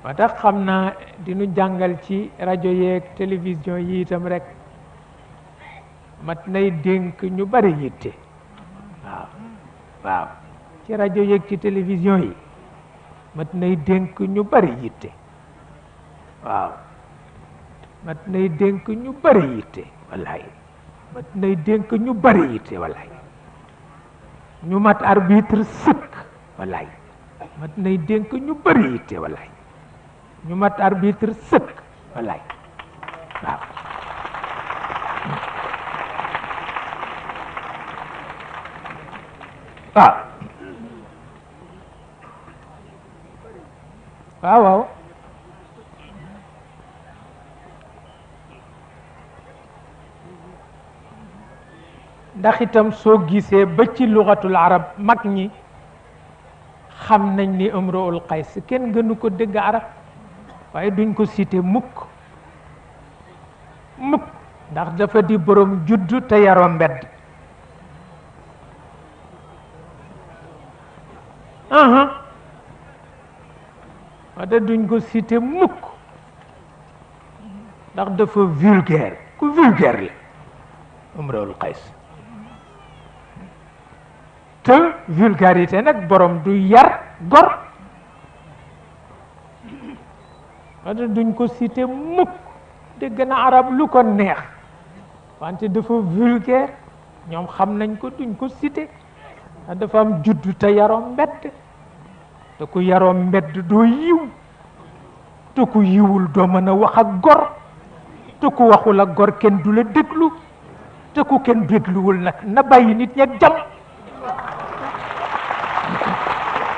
moo tax xam naa dinu jàngal ci rajo yeeg télévision yi itam rek mat nay dénk ñu bari yitte waaw waaw ci rajo yeeg ci télévision yi mat nay dénk ñu bari yitte waaw mat nay dénk ñu bari yitte wallaay mat nay dénk ñu bari yitte wallaay ñu mat arbitre sëkk wallaay mat nay dénk ñu bari yitte wallaay ñu mat arbitre sëkk wallaay waaw waaw waaw waaw ndax itam soo gisee ba ci lugatul arab mag ñi xam nañ ni Imruul Qays kenn gënu ko dégg arab waaye duñ ko cité mukk mukk ndax dafa di borom juddu te yaroo mbedd wada duñ ko cité mukk ndax dafa vulgaire ku vulgaire la Imruul Qays te vulgarité nag borom du yar gor wada duñ ko cité mukk dégg na arab lu ko neex wante dafa vulgaire ñoom xam nañ ko duñ ko cité dafa am juddu te yaroo mbedd te ku yaroo mbedd doo yiw te ku yiwul doo mën a wax ak gor te ku waxul ak gor kenn du la déglu te ku kenn dégluwul nag na bàyyi nit ña jam